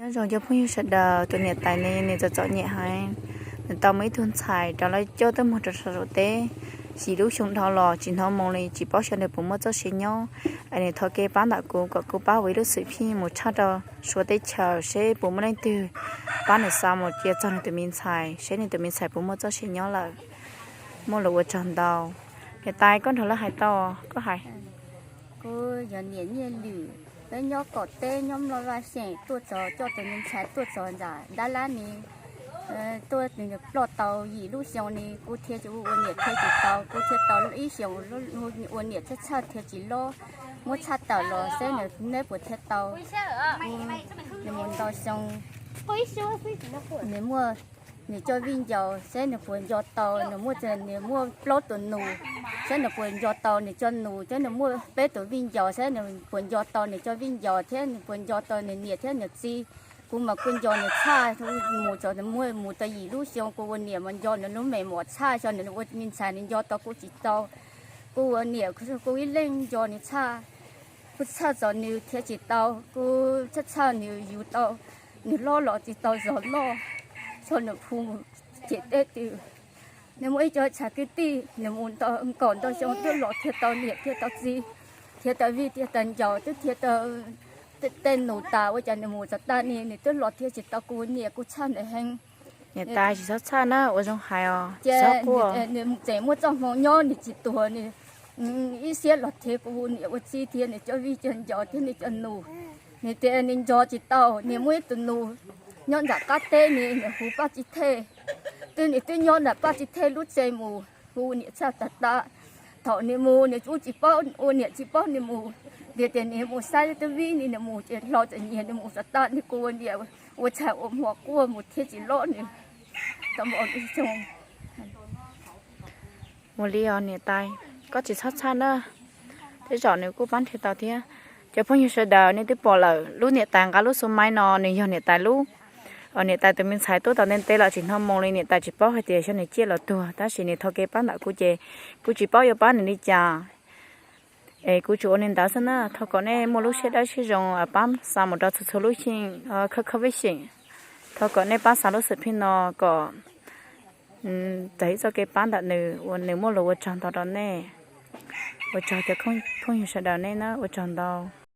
Nyob zoo cov phooj ywg sawv daws, tus niam tais ne nws txom txom nyem heev. Nws tau muaj ib tug ntxhais rov lawv coj tuaj muag rau saum teb, yim lub xyoo dhau los tsis hnov moo li, tsis paub xyov nws puas muaj txoj sia nyob. Es nws thov kev pab ntawm kuv kom kuv pab ua ib lub xwm phij mus tshaj rau Suav teb chaws seb puas muaj leej twg pab nws xa mus cia txog nws tus me ntxhais, seb nws tus me ntxhais puas muaj txoj sia nyob lawm. Muaj lus ua tsaug ntau. Niam tais, koj nrog lawv hais tau, koj hais. Kuv yog Niam Nyiaj Lwm, peb nyob Kom Teb, nyob Nplog Vaj Xeem, tuaj txog coj tus me ntxhais tuaj txog ntawm Dab Lab ni, tuaj ploj tau yim lub xyoo ni, kuv thiaj tsis ua niam thiaj tsis tau, kuv thiaj tau ib xyoos ua niam txhaj txhaj thiaj tsis lob, muab tshaj tawm los seb nws neb puas thiaj tau. Nws mus ntau xyoo, nws muaj, nws cov viv ncaus seb nws puas nco tau, nws muaj, nws muaj plaub tus nus, seb nws puas nco tau nws cov nus, thiab nws muaj peb tus viv ncaus, seb nws puas nco tau nws cov viv ncaus, thiab nws puas nco tau nws niam thiab nws txiv. Kuv mas kuj nco nws tshaj, mus txog nws muaj mus tau yim lub xyoo, kuv ua niam mas nco nws lub me mom tshaj, xyov nws ua me ntxhais nws nco tau kuv tsis tau. Kuv ua niam kuv ib leeg nco nws tshaj. Kuv tshaj txog nws thiaj tsis tau, kuv tshaj tshaj nws yug tau, nws hlob los tsis tau zog noj, xyov nws phu mus cem teb twg. Nws muaj ib co tshav kwv tij, nws mus nkaum ntau xyoo twb los thiaj tau niam thiaj tau txiv, thiaj tau vij thiaj tau ncaus, twb thiaj tau tej nus tas, ua cas nws mus txog tag ni nws twb los thiaj tsis tau. Kuv niam kuv tshaj nws heev. Niam tais tsis txhob txhaj na, ua zoo hais os, tsis txhob quaj. Nws tseem muaj txoj hmoo nyob, nws tsis tuag, nws ib siab los thiab kuv niam ua txiv thiab nws cov vij cov ncaus thiab nws cov nus. Nws tias nws nco tsis tau, nws muaj ib tug nus nyob nram qab teb ni, nws hu Paj Tsis Thej. Twb nws twb nyob nram Paj Tsis Thej lub tsev mus, kuv niam tshaj tag tag. Thaum nws mus nws kuj tsis paub, ua niam tsis paub nws mus, tias tias nws mus saib twb vib ni, nws mus ces hlo txom nyem nws mus txog tag ni, kuv ua niam ua tshais ua hmo quaj mus thiaj tsis lob nws tau npaum li xyoo. Ua li os niam tais, koj tsis txhob txhaj na, tej zaum nws kuj pab nrhiav tau thiab. Cov phooj ywg sawv daws nej twb pom lawm, lub niam tais nqa lub xu maib no nws yog niam tais lub, niam tais tus me ntxhais tuaj tau ntev ntev los tsis hnov moo li, niam tais tsis paub hais tias xyov nws ciaj los tuag, tab sis nws thov kev pab ntawm kuv ces kuv tsis paub yuav pab nws li cas. Es kuv tsuas ua li ntawd xwb na, thov kom nej muaj lub siab dawb siab zoo pab xa mus rau txhua txhua lub xyeej khawb khawb vib xyeem. Thov kom nej pab xa lub xwm phij no kom txog ib txoj kev pab ntawm nws uas nws muaj lus ua tsaug ntau rau nej. Ua tsaug cov phooj ywg sawv daws nej na, ua tsaug ntau.